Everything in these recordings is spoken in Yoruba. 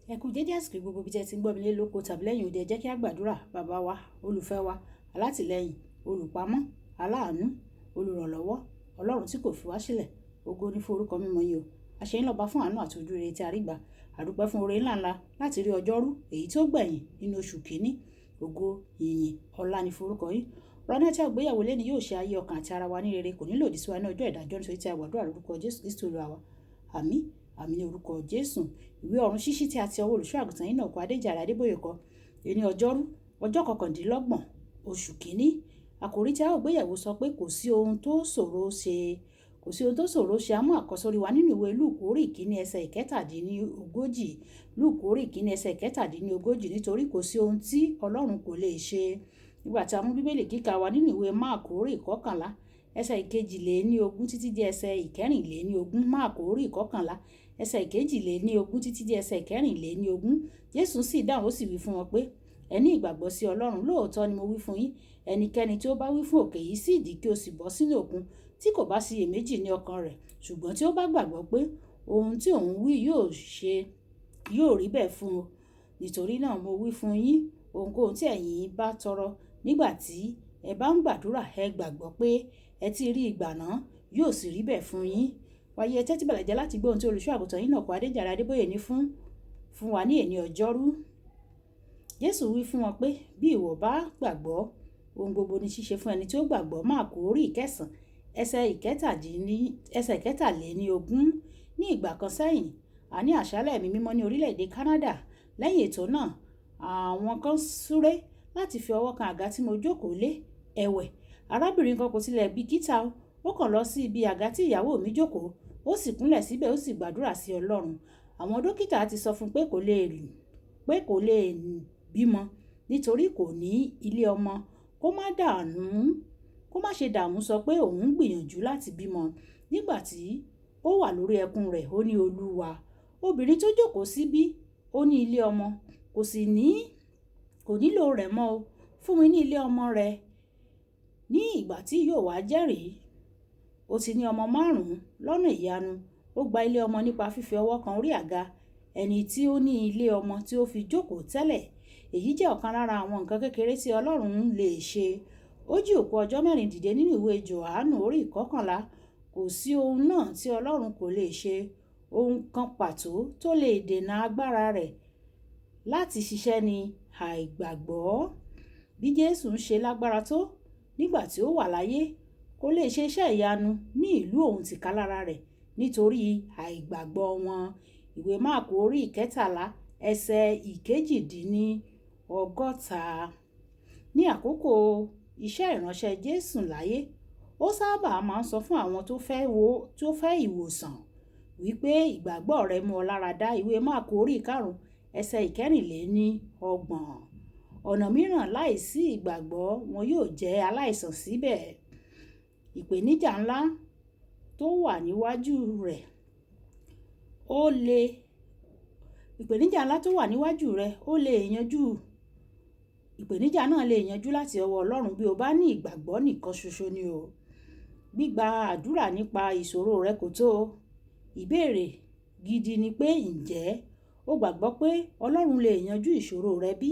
Ẹ kú dédé àsìkò gbogbo ibi tí ẹ ti ń gbọ́ mi lé lóko tàbí lẹ́yìn odi. Ẹ jẹ́ kí a gbàdúrà. Bàbá wa, olùfẹ́ wa, alátìlẹ́yìn, olùpamọ́, aláàánú, olùrànlọ́wọ́, Ọlọ́run tí kò fi wá sílẹ̀. Ògo ni fún orúkọ mímọ́ yín o. A ṣe yín lọ́ba fún àánú àti ojú rere tí a rí gbà. A dúpẹ́ fún oore ńláńlá láti rí ọjọ́rú èyí tí ó gbẹ̀yìn nínú oṣù kìíní. Ògo, ìyìn, ọlá ni fún orúkọ yín. Ọ̀rọ̀ náà tí a gbéyàwó lé ní yóò ṣe ayé ọkàn àti ara wa ní rere, kò ní lòdì sí wa ní ọjọ́ ìdájọ́, nítorí tí a gbàdúrà lórúkọ Jésù Kristi Olúwa wa. Àmín, àmín ní orúkọ Jésù. Ìwé ọ̀run ṣíṣí tí a ti ọwọ́ olùṣọ́ àgùntàn yín náà kọ Adéjàre Adébóyè kọ. Èní ọjọ́rú, ọjọ́ 29, oṣù kìíní. Àkòrí tí a ó gbéyẹ̀wò sọ pé kò sí ohun tó ṣòro ṣe. Kò sí ohun tó ṣòro ṣe. A mú àkọ́sórí wa nínú ìwé Lúùkù orí 1 ẹsẹ̀ 37. Lúùkù orí 1 ẹsẹ̀ 37, nítorí kò sí ohun tí Ọlọ́run kò lè ṣe. Nígbà tí a mú Bíbélì kíkà wa nínú ìwé Máàkù orí 11, ẹsẹ̀ 22 títí dé ẹsẹ̀ 24. Máàkù orí 11, ẹsẹ̀ 22 títí dé ẹsẹ̀ 24. Jésù sì dáhùn, ó sì wí fún wọn pé, ẹ ní ìgbàgbọ́ sí Ọlọ́run. Lóòótọ́ ni mo wí fún yín, ẹnikẹ́ni tí ó bá wí fún òkè yìí sídìí kí ó sì bọ́ sínú òkun, tí kò bá sí iyèméjì ní ọkàn rẹ̀, ṣùgbọ́n tí ó bá gbàgbọ́ pé ohun tí òun wí yóò ṣe, yóò rí bẹ́ẹ̀ fún un. Nítorí náà mo wí fún yín, ohunkóhun tí ẹ̀yin bá tọrọ nígbà tí ẹ bá ń gbàdúrà, ẹ gbàgbọ́ pé ẹ ti rí ìgbà náà, yóò sì rí bẹ́ẹ̀ fún yín. Wáyé, ẹ tẹ́tí bẹ̀lẹ̀ jẹ́ láti gbọ́ ohun tí olùṣọ́ àgùntàn yín náà kọ Adéjàre Adébóyè ní fún wa ní èní ọjọ́rú. Jésù wí fún wọn pé, bí ìwọ bá gbàgbọ́, ohun gbogbo ní ṣíṣe fún ẹni tí ó gbàgbọ́. Máàkù orí 9, ẹsẹ̀ 23. Ní ìgbà kan sẹ́yìn, a ní àṣálẹ́ ẹ̀mí mímọ́ ní orílẹ̀-èdè Canada. Lẹ́yìn ètò náà, àwọn kan súré láti fi ọwọ́ kan àga tí mo jókòó lé. Ẹ̀wẹ̀, arábìnrin kan kò tilẹ̀ bìkítà o. Ó kàn lọ sí ibi àga tí ìyàwó mi jókòó, ó sì kúnlẹ̀ síbẹ̀, ó sì gbàdúrà sí Ọlọ́run. Àwọn dókítà ti sọ fún pé kò lè bímọ nítorí kò ní ilé ọmọ. Kó má ṣe dààmú sọ pé òun ń gbìyànjú láti bímọ. Nígbà tí ó wà lórí ẹkún rẹ̀, ó ní Olúwa, obìnrin tó jókòó síbí, ó ní ilé ọmọ, kò nílò rẹ̀ mọ́ o. Fún mi ní ilé ọmọ rẹ̀. Ní ìgbà tí yóò wá jẹ́rìí, ó ti ní ọmọ 5 lọ́nà ìyanu. Ó gba ilé ọmọ nípa fífi ọwọ́ kan orí àga ẹni tí ó ní ilé ọmọ tí ó fi jókòó tẹ́lẹ̀. Èyí jẹ́ ọ̀kan lára àwọn nǹkan kékeré tí Ọlọ́run lè ṣe. Ó jí òkú ọjọ́ 4 dìde nínú ìwé Jòhánù orí 11. Kò sí ohun náà tí Ọlọ́run kò lè ṣe. Ohun kan pàtó tó lè dènà agbára rẹ̀ láti ṣiṣẹ́ ni àìgbàgbọ́. Bí Jésù ń ṣe lágbára tó nígbà tí ó wà láyé, kò lè ṣe iṣẹ́ ìyanu ní ìlú òun tìkálára rẹ̀ nítorí àìgbàgbọ́ wọn. Ìwé Máàkù orí 13, ẹsẹ̀ 68. Ní àkókò iṣẹ́ ìránṣẹ́ Jésù láyé, ó sábà máa ń sọ fún àwọn tó fẹ́ ìwòsàn wípé ìgbàgbọ́ rẹ mú ọ lára dá. Ìwé Máàkù orí 5, ẹsẹ̀ 34. Ọ̀nà mìíràn, láìsí ìgbàgbọ́ wọn yóò jẹ́ aláìsàn síbẹ̀. Ìpèníjà ńlá tó wà níwájú rẹ̀, ó lè, ìpèníjà ńlá tó wà níwájú rẹ̀, ó lè yanjú. Ìpèníjà náà lè yanjú láti ọwọ́ Ọlọ́run bí o bá ní ìgbàgbọ́ nìkan ṣoṣo ni o. Gbígba àdúrà nípa ìṣòro rẹ kò tó. Ìbéèrè gidi ni pé, ǹjẹ́ o gbàgbọ́ pé Ọlọ́run lè yanjú ìṣòro rẹ bí?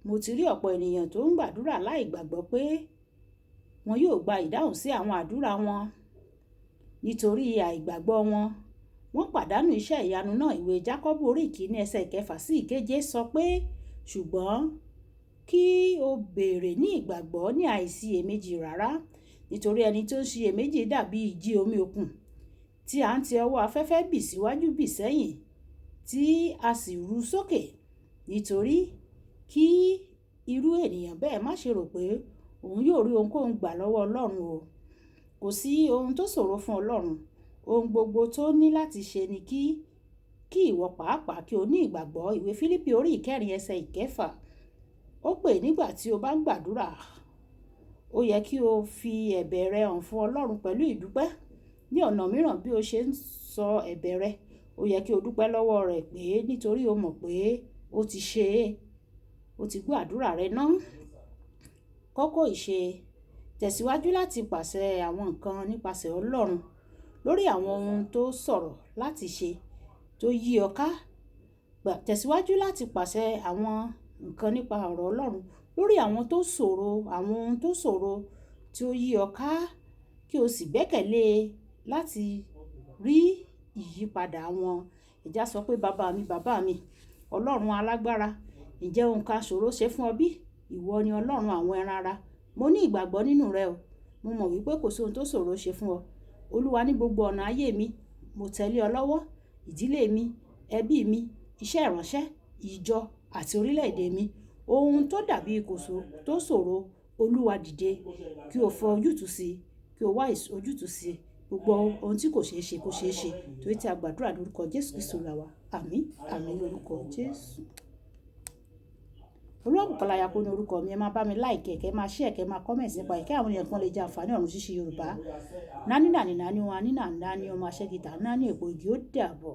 Mo ti rí ọ̀pọ̀ ènìyàn tó ń gbàdúrà láì gbàgbọ́ pé wọn yóò gba ìdáhùn sí àwọn àdúrà wọn. Nítorí àìgbàgbọ́ wọn, wọ́n pàdánù iṣẹ́ ìyanu náà. Ìwé Jákọ́bù orí 1 ẹsẹ̀ 6 sí 7 sọ pé, ṣùgbọ́n kí o béèrè ní ìgbàgbọ́ ní àìsí iyèméjì rárá, nítorí ẹni tó ń ṣe iyèméjì dàbí ìjì omi òkun tí a ń ti ọwọ́ afẹ́fẹ́ bì síwájú bì sẹ́yìn tí a sì ru sókè. Nítorí kí irú ènìyàn bẹ́ẹ̀ má ṣe rò pé òun yóò rí ohunkóhun gbà lọ́wọ́ Ọlọ́run o. Kò sí ohun tó ṣòro fún Ọlọ́run. Ohun gbogbo tó ní láti ṣe ni kí ìwọ pàápàá kí o ní ìgbàgbọ́. Ìwé Fílípì orí 4 ẹsẹ̀ 6. Ó pè nígbà tí o bá ń gbàdúrà, ó yẹ kí o fi ẹ̀bẹ̀ rẹ hàn fún Ọlọ́run pẹ̀lú ìdúpẹ́. Ní ọ̀nà mìíràn, bí o ṣe ń sọ ẹ̀bẹ̀ rẹ, ó yẹ kí o dúpẹ́ lọ́wọ́ rẹ̀ pé nítorí o mọ̀ pé ó ti ṣe é, ó ti gbọ́ àdúrà rẹ náà. Kókó ìṣe, tẹ̀síwájú láti pàṣẹ àwọn nǹkan nípasẹ̀ Ọlọ́run lórí àwọn ohun tó ṣòro láti ṣe tó yí ọ ká. Tẹ̀síwájú láti pàṣẹ àwọn nǹkan nípa ọ̀rọ̀ Ọlọ́run lórí àwọn tó ṣòro, àwọn ohun tó ṣòro tí ó yí ọ ká, kí o sì gbẹ́kẹ̀lé láti rí ìyípadà wọn. Ẹ já sọ pé bàbá mi, bàbá mi, Ọlọ́run alágbára, ǹjẹ́ ohun kan ṣòro ṣe fún ọ bí? Ìwọ ni Ọlọ́run àwọn ẹran ara. Mo ní ìgbàgbọ́ nínú rẹ o. Mo mọ̀ wípé kò sí ohun tó ṣòro ṣe fún ọ. Olúwa, ní gbogbo ọ̀nà ayé mi, mo tẹ̀lé ọ lọ́wọ́. Ìdílé mi, ẹbí mi, iṣẹ́ ìránṣẹ́, ìjọ àti orílẹ̀-èdè mi. Ohun tó dàbí tó ṣòro, Olúwa dìde kí o fọ ojútùú sí, kí o wá ojútùú sí gbogbo ohun tí kò ṣe é ṣe kó ṣe é ṣe. Torí tí a gbàdúrà lórúkọ Jésù Kristi Olúwa wa. Àmín, àmín lórúkọ Jésù. Olúwabùkọ́lá Ayako ní orúkọ mi. Ẹ máa bá mi like, kẹ́ máa share, kẹ́ máa comment nípa ẹ̀ kí àwọn èèyàn kan lè jẹ àǹfààní ọ̀run ṣíṣí Yorùbá. Nání nàní nání wọn, nínà nání ọmọ aṣẹ́gita, nání èpo igi ó dàbọ̀.